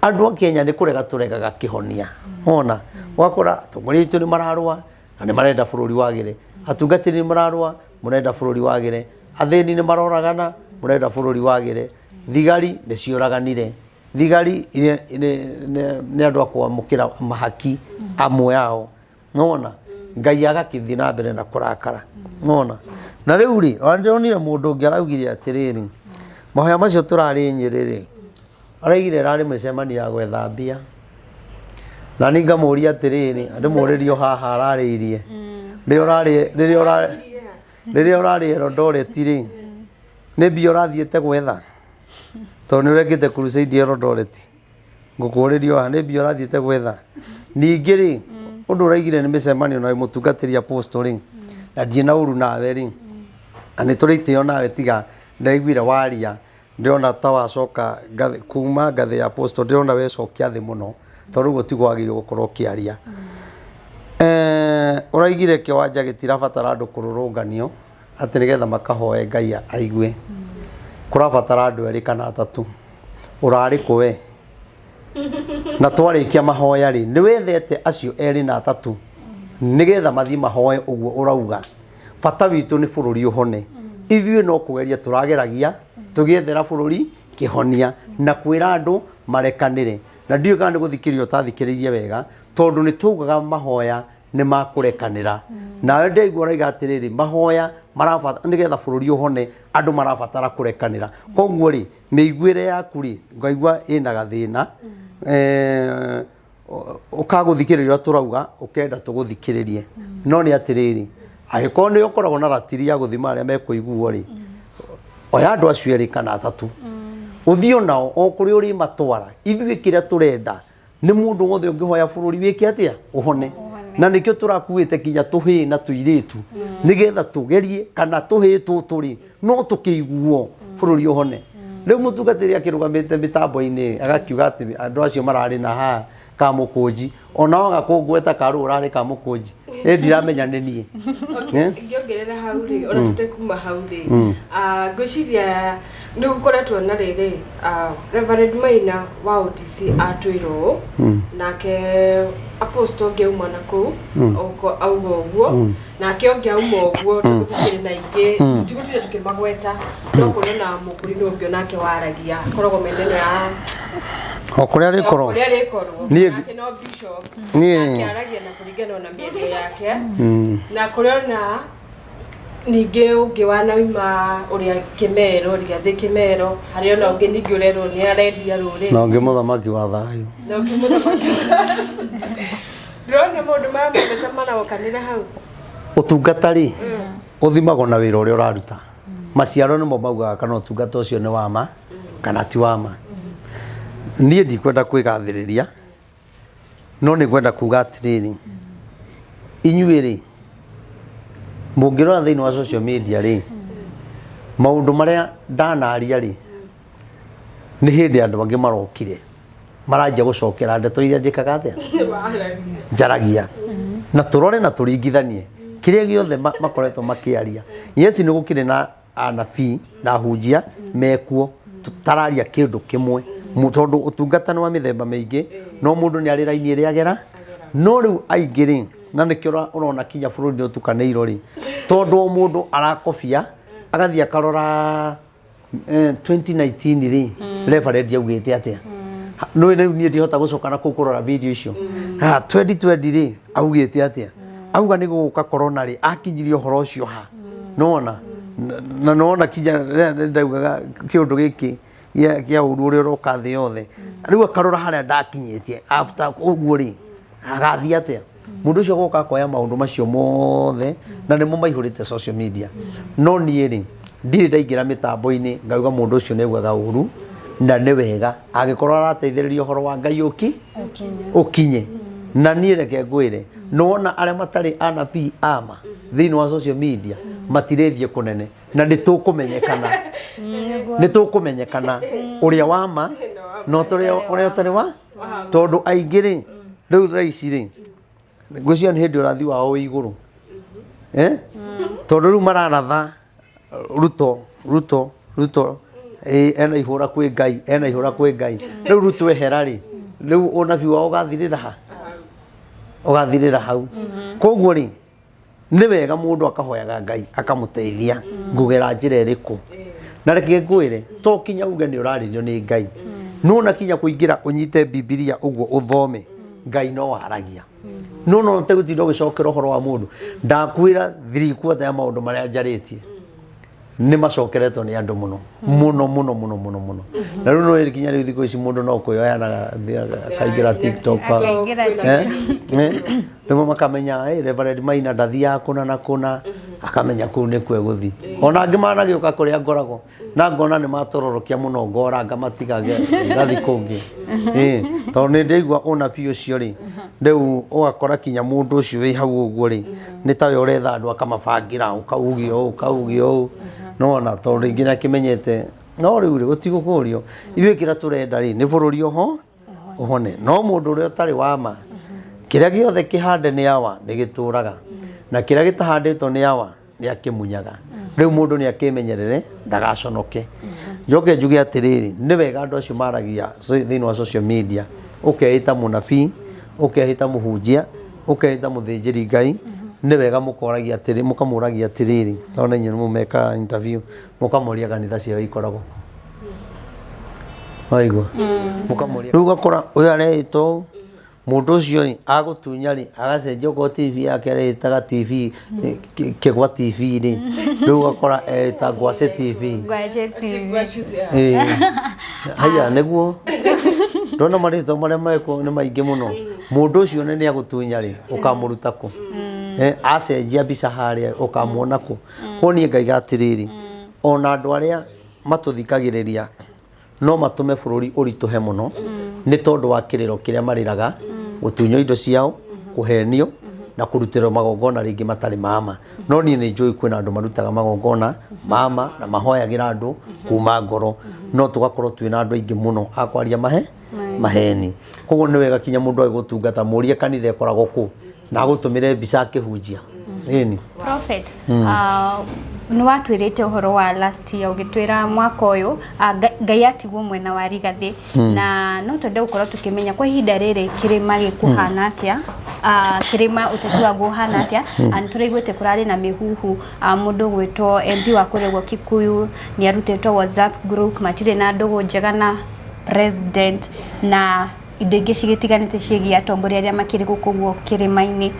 Andũ a Kenya nĩ kũrega tũregaga kĩhonia. Ona ũgakora atongoria aitũ nĩ mararũa na nĩ marenda bũrũri wagĩre, atungatĩri nĩ mararũa, mũrenda bũrũri wagĩre, athĩni nĩ maroragana, mũrenda bũrũri wagĩre, thigari nĩ ciũraganire. Thigari nĩ andũ a kwamũkĩra mahaki amwe ao. Nona Ngai agakĩthiĩ na mbere na kũrakara. Nona na rĩu rĩ, ona ndĩronire mũndũ ũngĩ araugire atĩrĩrĩ, mahoya macio tũrarĩ Nyĩrĩ rĩ, araugire ĩrarĩ mĩcemanio ya gwetha mbia. Na niĩ ngamũria atĩrĩrĩ, ndĩmũrĩrie o haha ararĩirie. Rĩrĩa ũrarĩ rĩrĩa ũrarĩ rĩrĩa ũrarĩ Eldoret rĩ, nĩ mbia ũrathiĩte gwetha? Tondũ nĩ ũrekĩte crusade Eldoret. Ngũkũrĩria haha nĩ mbia ũrathiĩte gwetha? Ningĩ rĩ, ũndũ ũraigire nĩ mĩcemanio na wĩ mũtungatĩri apostle rĩ, na ndirĩ na ũru nawe rĩ, na nĩ tũrĩ itĩo nawe tiga ndaiguire waria ndĩrona ta wacoka ngathĩ kuma ngathĩ ya apostle ndĩrona wecokia thĩ mũno tondũ ũguo tiguo wagĩrĩirwo gũkorwo ũkĩaria. Eh, ũraigire kĩwanja gĩtirabatara andũ kũrũrũnganio atĩ nĩgetha makahoe Ngai aigue. Kũrabatara andũ erĩ kana atatũ. Ũrarĩ kũ we? Na twarĩkia mahoya rĩ, nĩ wethete acio erĩ na atatũ nĩgetha mathiĩ mahoe ũguo ũrauga. Bata witũ nĩ bũrũri ũhone. Ithuĩ no kũgeria tũrageragia tũgĩethera bũrũri kĩhonia na kwĩra andũ marekanĩre. Na ndiũĩ kana nĩ gũthikĩrĩria ũtathikĩrĩirie wega tondũ nĩ twaugaga mahoya nĩ makũrekanĩra. Nawe ndaigua ũraiga atĩrĩrĩ, mahoya marabatara nĩgetha bũrũri ũhone andũ marabatara kũrekanĩra. Koguo rĩ, mĩiguĩre yaku rĩ, ngaigua ĩna gathĩna. Eh, ũkagũthikĩrĩria ũrĩa tũrauga ũkenda tũgũthikĩrĩrie no nĩ atĩrĩrĩ angĩkorwo nĩ ũkoragwo na ratiri ya gũthima arĩa mekũiguo rĩ oya andũ acio erĩ kana atatũ ũthiĩ onao o kũrĩa ũrĩmatwara ithuĩ kĩrĩa tũrenda nĩ mũndũ wothe ũngĩhoya bũrũri wĩke atĩa ũhone na nĩkĩo tũrakuĩte kinya tũhĩĩ na tũirĩtu nĩgetha tũgerie kana tũhĩĩ tũtũ rĩ no tũkĩiguo bũrũri ũhone rĩu mũtungatĩri akĩrũgamĩte mĩtambo-inĩ agakiuga atĩ andũ acio mararĩ na haha kamũkũnji onao agakũngweta karũ ũrarĩ kamũkũnji ĩ ndiramenya nĩ niĩ. Okay, ngĩongerera hau rĩ, ona tũtekuma hau rĩ, ah, ngwĩciria nĩ gũkoretwo na rĩrĩ, ah, Reverend Maina wa OTC atwĩra ũũ, nake apostle ũngĩ auma na kũu auga ũguo, nake ũngĩ auma ũguo, tondũ gũkĩrĩ na ingĩ tũtigũtinda tũkĩmagweta, no kũrĩ na mũkũrinũ ũngĩ onake waragia, akoragwo mĩena ĩno ya o kũrĩa rĩkorwo kũrĩa rĩkorwo, nake no bishop, nake aragia na kũringana na mĩario yake, na kũrĩ ona ningĩ ũngĩ wanauma ũrĩa Kĩmero, Rigathĩ Kĩmero, harĩ ona ũngĩ ningĩ ũrerwo nĩ arendia rũrĩrĩ. Na ũngĩ mũthamaki wa thayũ. Na ũngĩ mũthamaki. Ndĩrona maũndũ maya mothe ta maragokanĩra hau. Ũtungata rĩ, ũthimagwo na wĩra ũrĩa ũraruta. Maciaro nĩmo maugaga kana ũtungata ũcio nĩ wa ma kana ti wa ma. Niĩ ndikwenda kwĩgathĩrĩria, no nĩ ngwenda kuga atĩrĩrĩ, inyuĩ rĩ, mũngĩrora thĩinĩ wa social media rĩ, maũndũ marĩa ndanaria rĩ, nĩ hĩndĩ andũ angĩ marokire maranjia gũcokera ndeto iria njĩkaga atĩa njaragia na tũrore na tũringithanie kĩrĩa gĩothe makoretwo makĩaria. Yes, nĩ gũkĩrĩ na anabii na ahunjia mekuo tũtararia kĩndũ kĩmwe tondũ ũtungata nĩ wa mĩthemba mĩingĩ no mũndũ nĩ arĩ raini ĩrĩa agera no rĩu aingĩ rĩ na nĩkĩo ũrona kinya bũrũri nĩ ũtukanĩirwo rĩ tondũ o mũndũ arakobia agathiĩ akarora 2019 rĩ reverend augĩte atĩa nĩ rĩu niĩ ndihota gũcoka na kũu kũrora video icio ha 2020 rĩ augĩte atĩa auga nĩ gũgũka corona rĩ akinyirie ũhoro ũcio ha nĩwona na nĩwona kinya rĩrĩa ndaugaga kĩũndũ gĩkĩ gĩa ũru ũrĩa ũroka thĩ yothe rĩu akarora harĩa ndakinyĩtie after ũguo rĩ agathiĩ atĩa mũndũ ũcio agoka akoya maũndũ macio mothe na nĩmo maihũrĩte social media no niĩ rĩ ndirĩ ndaingĩra mĩtambo-inĩ ngauga mũndũ ũcio nĩ augaga ũru na nĩ wega angĩkorwo arateithĩrĩria ũhoro wa Ngai ũki ũkinye na niĩ reke ngwĩre nĩwona arĩa matarĩ anabii ama thĩinĩ wa social media matirĩthiĩ kũnene na nĩ tũkũmenyekana nĩ tũkũmenyekana ũrĩa wa ma na ũrĩa ũtarĩ wa tondũ aingĩ rĩ rĩu thaa ici rĩ ngwĩciria nĩ hĩndĩ ũrathi wao wĩ igũrũ eh? Tondũ rĩu mararatha Ruto Ruto Ruto ĩ, ena ihũra kwĩ Ngai ena ihũra kwĩ Ngai rĩu Ruto ehera rĩ rĩu ũnabii wao ũgathirĩra ha ũgathirĩra hau koguo rĩ nĩ wega mũndũ akahoyaga Ngai akamũteithia ngũgera njĩra ĩrĩkũ na reke ngwĩre to kinya uge nĩ ũrarĩrio nĩ Ngai no na kinya kũingĩra ũnyite Bibilia ũguo ũthome Ngai no aragia no no tegũtinda ũgĩcokera ũhoro wa mũndũ ndakwĩra 3/4 ya maũndũ marĩa njarĩtie. Nĩ macokeretwo nĩ andũ mũno mũno mũno mũno mũno mũno, na rĩu no nginya rĩu thikũ ici mũndũ no kwĩoya na akaingĩra TikTok. Akaingĩra. Eh? Eh? Rĩmwe makamenya, "Hey, Reverend Maina ndathiaga kũna na kũna," akamenya kũu nĩkuo egũthiĩ. Ona angĩ managĩũka kũrĩa ngoragwo na ngona nĩ matororokia mũno, ngora ngamatiga ngathi kũngĩ. Ĩĩ, tondũ nĩ ndaigua ũnabii ũcio rĩ, rĩu ũgakora kinya mũndũ ũcio wĩ hau ũguo rĩ, nĩ tawe ũretha andũ akamabangĩra, ũkauge ũũ, ũkauge ũũ, nona tondũ rĩngĩ nĩ akĩmenyete. No rĩu rĩ, gũtigũkũrio ithuĩ kĩrĩa tũrenda rĩ, nĩ bũrũri oho ũhone. No mũndũ ũrĩa ũtarĩ wa ma, kĩrĩa gĩothe kĩhande nĩ awa nĩ gĩtũraga, na kĩrĩa gĩtahandĩtwo nĩ awa nĩ akĩmunyaga. Rĩu mũndũ nĩ akĩmenyerere ndagaconoke. Njoke njuge atĩrĩrĩ, nĩ wega andũ acio maragia thĩinĩ wa social media, ũkeĩta mũnabii, ũkeĩta mũhunjia, ũkeĩta mũthĩnjĩri Ngai, nĩ wega mũkoragia atĩrĩ, mũkamũragia atĩrĩrĩ, tondũ inyuĩ nĩ mũmekaga interview, mũkamoria kanitha ciao ikoragwo kũ. Waigua? Mũkamũria. Rĩu ũgakora ũyũ areĩta ũũ, mũndũ ũcio rĩ, agũtunya rĩ, agacenjia okorwo TV yake areĩtaga TV Kĩgwa TV rĩ, rĩu ũgakora eĩta Ngwacĩ TV. Ngwacĩ TV. Ĩĩ. Haya nĩguo ndona marĩtwa marĩa mekwo nĩ maingĩ mũno. Mũndũ ũcio nĩ agũtunya rĩ, ũkamũruta kũ? Acenjia mbica harĩa ũkamuona kũ? Koguo niĩ ngaiga atĩrĩrĩ, ona andũ arĩa matũthikagĩrĩria no matũme bũrũri ũritũhe mũno nĩ tondũ wa kĩrĩro kĩrĩa marĩraga, gũtunywo indo ciao, kũhenio na kũrutĩrwo magongona rĩngĩ matarĩ mama. No niĩ nĩ njũĩ kwĩna andũ marutaga magongona mama na mahoyagĩra andũ kuma ngoro, no tũgakorwo twĩna andũ aingĩ mũno a kwaria mahe maheni. Koguo nĩ wega kinya mũndũ agĩgũtungata mũrie kanitha ĩkoragwo kũ, na agũtũmĩre mbica akĩhunjia. Ĩni. Prophet, nĩ watwĩrĩte ũhoro wa last year, ũgĩtwĩra mwaka ũyũ Ngai atigwo mwena wa Rigathĩ, na no twende gũkorwo tũkĩmenya kwa ihinda rĩrĩ kĩrĩma gĩkũhana atĩa, kĩrĩma ũteti waguo ũhana atĩa. Nĩ tũraiguĩte kũrarĩ na mĩhuhu, mũndũ ũgwĩtwo MP wa kũrĩa ũguo Kikuyu nĩ arutĩtwo WhatsApp group, matirĩ na ndũgũ njega na president, na indo ingĩ cigĩtiganĩte ciĩgiĩ atongoria arĩa makĩrĩ gũkũ ũguo kĩrĩma-inĩ.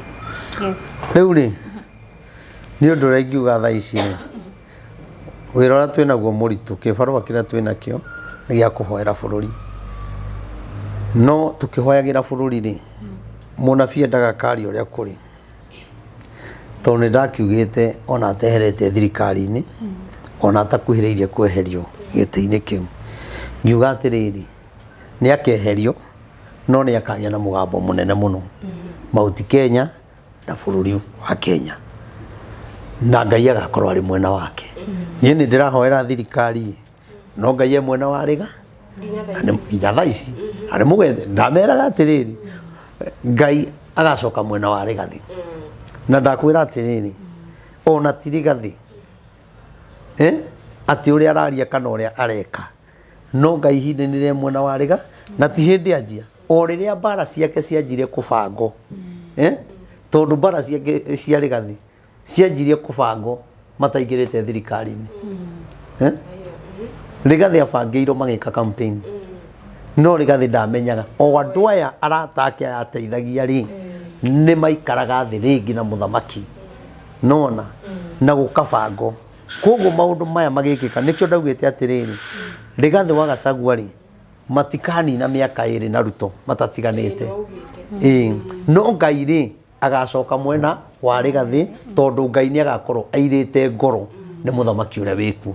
Yes. Rĩu rĩ, nĩ ũndũ ũrĩa ingiuga thaa ici rĩ, wĩra ũrĩa twĩ naguo mũritũ, kĩbarũa kĩrĩa twĩ nakĩo nĩ gĩa kũhoera bũrũri. No tũkĩhoyagĩra bũrũri rĩ, mũnabii endaga akaria ũrĩa kũrĩ. Tondũ nĩ ndakiugĩte ona ateherete thirikari-inĩ, ona atakuhĩrĩirie kweherio gĩtĩ-inĩ kĩu, ngiuga atĩrĩrĩ, nĩ akeherio no nĩ akagĩa na mũgambo mũnene mũno Mount Kenya na bũrũri wa Kenya, na Ngai agakorwo arĩ mwena wake. Niĩ nĩ ndĩrahoera thirikari, no Ngai e mwena wa rĩga nginya thaa ici na nĩ mũgethe. Ndameraga atĩrĩrĩ, Ngai agacoka mwena wa Rigathi, na ndakwĩra atĩrĩrĩ, ona ti Rigathi, eh? Atĩ ũrĩa araria kana ũrĩa areka, no Ngai ihinda-inĩ rĩa mwena wa rĩga, na ti hĩndĩ anjia o rĩrĩa mbara ciake cianjirie kũbangwo, eh? Tondũ mbara ciake cia Rigathi cianjirie kũbangwo mataingĩrĩte thirikari-inĩ, eh? Rigathi abangĩirwo magĩka campaign, no Rigathi ndamenyaga o andũ aya arata ake aya ateithagia rĩ, nĩ maikaraga thĩ rĩngĩ na mũthamaki nona na gũkabango. Koguo maũndũ maya magĩkĩka, nĩkĩo ndaugĩte atĩrĩrĩ, Rigathi wa Gachagua rĩ, matikanina mĩaka 2 na Ruto matatiganĩte. Ĩĩ, no Ngai rĩ, agacoka mwena wa Rigathi, tondũ Ngai nĩ agakorwo airĩte ngoro nĩ mũthamaki ũrĩa wĩkuo.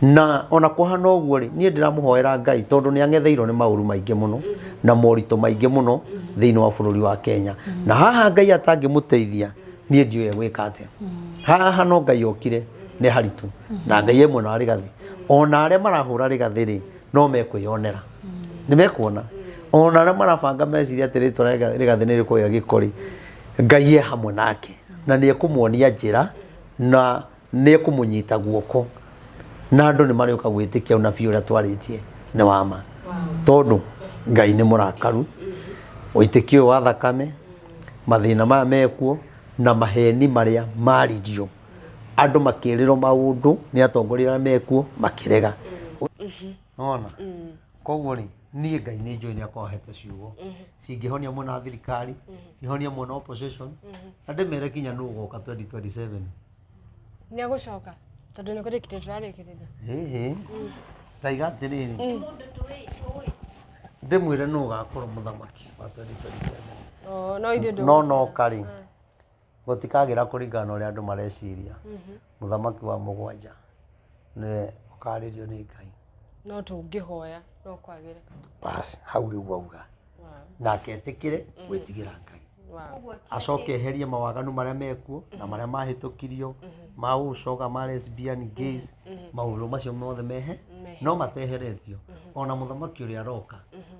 Na ona kũhana ũguo rĩ, niĩ ndĩramũhoera Ngai, tondũ nĩ ang'etheirwo nĩ maũru maingĩ mũno na moritũ maingĩ mũno thĩinĩ wa bũrũri wa Kenya, na haha Ngai atangĩmũteithia, niĩ ndiũĩ egwĩka atĩa haha. No Ngai okire nĩ haritũ, na Ngai e mwena wa Rigathi. Ona arĩa marahũra Rigathi rĩ, no mekwĩyonera, nĩ mekuona. Ona arĩa marabanga meciria atĩ rĩtwa rĩa Rigathi nĩ rĩkũgĩa gĩko rĩ, Ngai e hamwe nake na nĩ ekũmuonia njĩra na nĩ ekũmũnyita guoko, na andũ nĩ marĩũka gwĩtĩkia ũnabii ũrĩa twarĩtie nĩ wa ma, tondũ Ngai nĩ mũrakaru. Ũitĩki ũyũ wa thakame, mathĩna maya mekuo na maheni marĩa maririo, andũ makĩrĩrwo maũndũ nĩ atongoria arĩa mekuo makĩrega. Nona koguo rĩ, niĩ Ngai nĩ njũĩ nĩ akorwo ahete ciugo cingĩhonia mwena wa thirikari, ihonie mwena wa opposition, na ndĩmere kinya nũ ũgoka 2027. Nĩ egũcoka. Tondũ nĩ kũrĩkĩrĩria tũrarĩkĩrĩria. Ĩhĩ, ndaiga atĩrĩrĩ, ndĩmwĩre nũ ũgakorwo mũthamaki wa 2027. Oh, no ithuĩ ndũ No noka rĩ, gũtikagĩra kũringana na ũrĩa andũ mareciria. Mũthamaki wa mũgwanja nĩwe ũkarĩrio nĩ Ngai. No tũngĩhoya no kwagĩre. Bas, hau rĩu wauga. Nake etĩkĩre gwĩtigĩra Ngai. Wow. Acoke eherie mawaganu marĩa mekuo na marĩa mahĩtũkirio ma ũcoga, ma lesbian, gays, maũndũ macio mothe mehe no mateheretio. Ona mũthamaki ũrĩa aroka,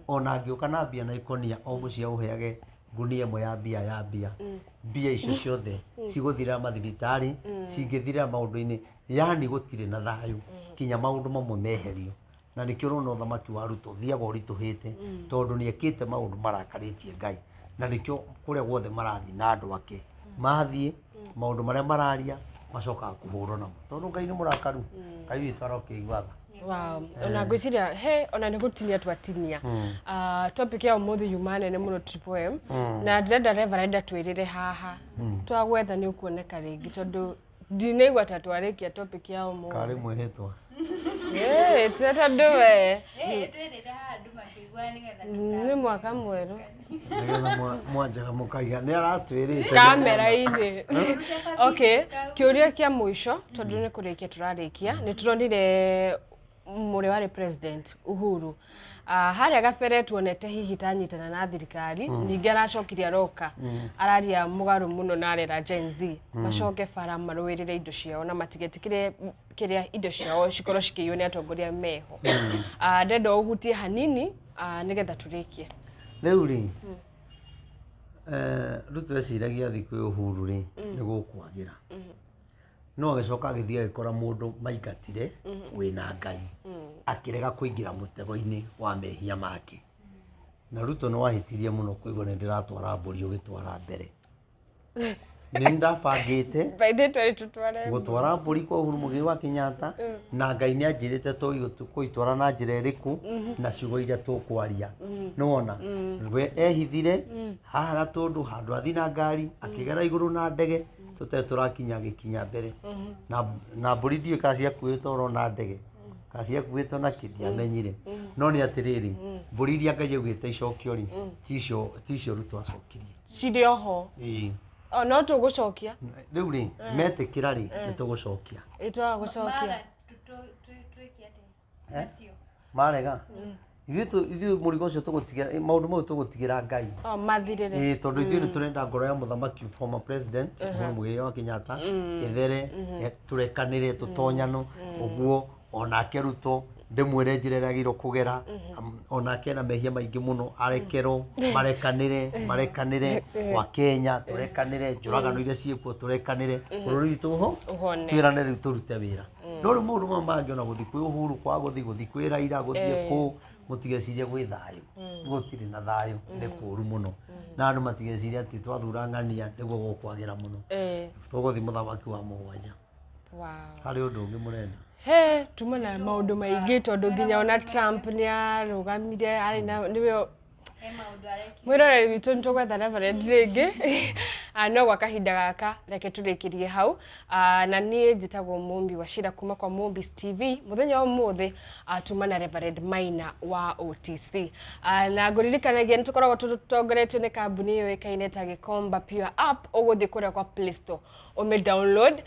ona angĩũka na mbia na ikonia, o mũciĩ aũheage ngunia ĩmwe ya mbia ya mbia, mbia icio ciothe cigũthirĩra mathibitarĩ, cingĩthirĩra maũndũ-inĩ, yani gũtirĩ na thayũ kinya maũndũ mamwe meherio. Na nĩkĩo ũrona ũthamaki wa Ruto ũthiaga ũritũhĩte, tondũ nĩ ekĩte maũndũ marakarĩtie Ngai. Na nĩkĩo kũrĩa guothe marathiĩ na andũ ake, mathiĩ maũndũ marĩa mararia macokaga kũhũrwo namo, tondũ Ngai nĩ mũrakaru. Ngai witũ arokĩigua tha. Wow. Ona ngwĩciria he ona nĩ gũtinia twatinia. Ah, topic ya ũmũthĩ yuma nene mũno Triple M. Na ndĩrenda Reverend atwĩrĩre haha. Twagwetha nĩ ũkuoneka rĩngĩ tondũ ndinaigua ta twarĩkia topic ya ũmũthĩ. Karĩ mwĩhĩtwa. Ĩĩ, tondũ we Twĩrĩre haha andũ makĩigua nĩgetha nĩ mwaka mwerũ. Nĩgetha mwanjaga mũkaiga nĩ aratwĩrĩte Kamera-inĩ. Okay, kĩũria kĩa mũico tondũ nĩ kũrĩkia tũrarĩkia, nĩ tũronire mũrĩ warĩ president Uhuru harĩa gabere tuonete hihi tanyitana na thirikari, ningĩ aracokire aroka araria mũgarũ mũno na arera Gen Z macoke bara marũĩrĩre indo ciao na matigetĩkĩre kĩrĩa indo ciao cikorwo cikĩiywo nĩ atongoria meho. Ndenda ũhutie hanini nĩgetha tũrĩkie. Rĩu rĩ, Ruto eciragia athiĩ kwĩ Uhuru rĩ, nĩ gũkwagĩra. No agĩcoka agĩthiĩ agĩkora mũndũ maingatire wĩna Ngai, akĩrega kũingĩra mũtego-inĩ wa mehia make. Na Ruto nĩ wahĩtirie mũno kũigua nĩ ndĩratwara mbũri ũgĩtwara mbere. Nĩ ndabangĩte By the way, tũtware gũtwara mbũri kwa Uhuru Muigai wa Kenyatta, na Ngai nĩ anjĩrĩte tũgũitwara na njĩra ĩrĩkũ na ciugo iria tũkwaria. Nĩwona we ehithire haha Gatũndũ handũ athi na ngari, akĩgera igũrũ na ndege tũtarĩ tũrakinya, agĩkinya mbere na mbũri ndiũĩ kana ciakuĩtwo oro na ndege kana ciakuĩtwo na kĩ, ndiamenyire. No nĩ atĩrĩrĩ, mbũri iria Ngai augĩte icokio rĩ, ticio Ruto acokirie. Cirĩ oho. Ĩĩ. O no tũgũcokia. Rĩu rĩ, metĩkĩra rĩ, nĩ tũgũcokia. Ĩ twaga gũcokia. Twĩke atĩa nacio? Marega ithuĩ mũrigo ũcio tũgũtigĩra, maũndũ mau tũgũtigĩra Ngai. O mathirĩre. Ĩĩ, tondũ ithuĩ nĩ tũrenda ngoro ya mũthamaki former president Uhuru Muigai wa Kenyatta ĩthere, tũrekanĩre tũtonyano ũguo. Onake Ruto ndĩmwĩre njĩra ĩrĩa agĩrĩirwo kũgera, onake ena mehia maingĩ mũno, arekerwo, marekanĩre, marekanĩre wa Kenya, tũrekanĩre njũragano iria ciĩkuo, tũrekanĩre bũrũri witũ ũho Ũhone. Twĩrane rĩu tũrute wĩra. No rĩu maũndũ maya mangĩ, ona gũthiĩ kwĩ Uhuru, kwa gũthiĩ kwĩ Raila, gũthiĩ kũ, mũtigecirie gwĩ thayũ. Gũtirĩ na thayũ, nĩ kũũru mũno. Na andũ matigecirie atĩ twathura ng'ania nĩguo gũkwagĩra mũno. Tũgũthiĩ mũthamaki wa mũgwanja. Harĩ ũndũ ũngĩ mũrenda? He tuma na maũndũ maingĩ tondũ nginya ona Trump nĩ arũgamire arĩ na nĩwe He maũndũ arekire. Mwĩroreri witũ, nĩ tũgwetha Reverend rĩngĩ. No gwa kahinda gaka reke tũrĩkĩrie hau. Na niĩ njĩtagwo Mũmbi wa Cira kuma kwa Mũmbis TV. Mũthenya wa ũmũthĩ tuma na Reverend Maina wa OTC. Na ngũririkanagia nĩ tũkoragwo tũtongoretio nĩ kambuni yũĩkaine ta Gĩkomba Pure App. Ũgũthiĩ kũrĩa kwa Play Store ũmĩ download,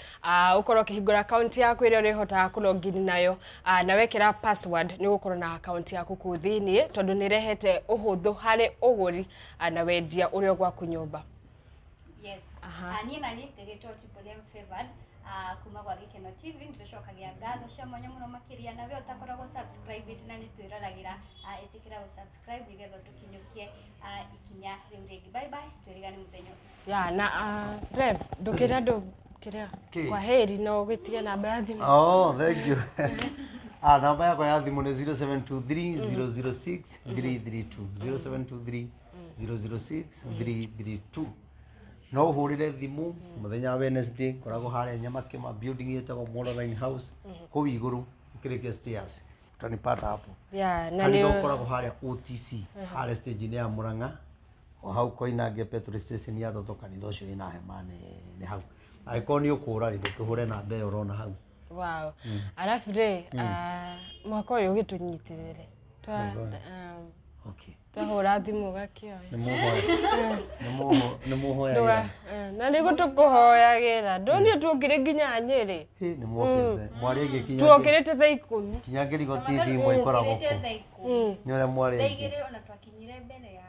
ũkorwo ũkĩhingũra account yaku ĩrĩa ũrĩhotaga kũ login nayo, na wekĩra password nĩ ũgũkorwo na account yaku kũu thĩiniĩ tondũ nĩ ĩrehete ũhũthũ harĩ ũgũri na wendia ũrĩ o gwaku nyũmba. Yes. Niĩ na niĩ ngĩgĩtwo Triple M Favored kuma gwa Gĩkeno TV, nĩ tũcokagia ngatho cia mwanya mũno makĩria. Na we ũtakoragwo subscribe na nĩ twĩroragĩra, ĩtĩkĩra gũ subscribe nĩgetha tũkinyũkie ikinya rĩu rĩngĩ. Bye bye, twĩrĩgane mũthenya ũngĩ. Ya na Rev, ndũkĩre andũ kĩrĩa Kĩ? Kwa heri no ũgĩtige namba ya thimũ. Oh, thank you. Namba yakwa ya thimũ nĩ 0723 006 332, 0723 006 332. No ũhũrĩre thimũ mũthenya wa Wednesday, ngoragwo harĩa Nyamakĩma, building ĩtagwo Moraline House, kũu igũrũ ũkĩrĩkia stairs utanipata hapo. Ya na Kanitha nĩ ũkoragwo harĩa OTC, harĩa stage-inĩ ya Murang'a, o hau Koinange petrol station ya Toto, kanitha ũcio wĩna hema nene hau. Angĩkorwo nĩ ũkũra rĩ, ndũkĩhũre namba ĩyo ũrona hau. Wow. Arabu rĩ, mwaka ũyũ ũgĩtũnyitĩrĩre. Okay. Twahũra thimũ ũgakĩoya. Nĩ mũhoya. Nĩ mũhoyagĩra. Na nĩguo tũkũhoyagĩra. Ndonire tuokire nginya Nyĩrĩ. Hĩ, nĩ mwokĩte. Mwarĩ aingĩ kinya Tuokĩrĩte thaa 10. Kinya Ngĩrigo TV ĩmwe ĩkoragwo kũ. Nĩ ũrĩa mwarĩ aingĩ. 2:00 ona twakinyire mbere ya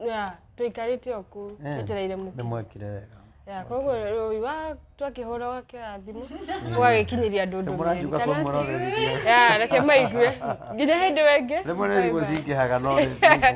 Yeah, tũikarĩte o kũu twetereire Nĩ mũkinyo. mwekire wega. Yeah, koguo rũi wa twakĩhũra ũgakĩoya thimũ ũgagĩkinyĩria andũ Nĩ ndũmĩrĩri. mũranjuga kwa Kana mũroreri. Yeah, reke maigue nginya hĩndĩ ĩyo ĩngĩ. Rĩmwe nĩ thimũ cingĩhaga no nĩ thimũ.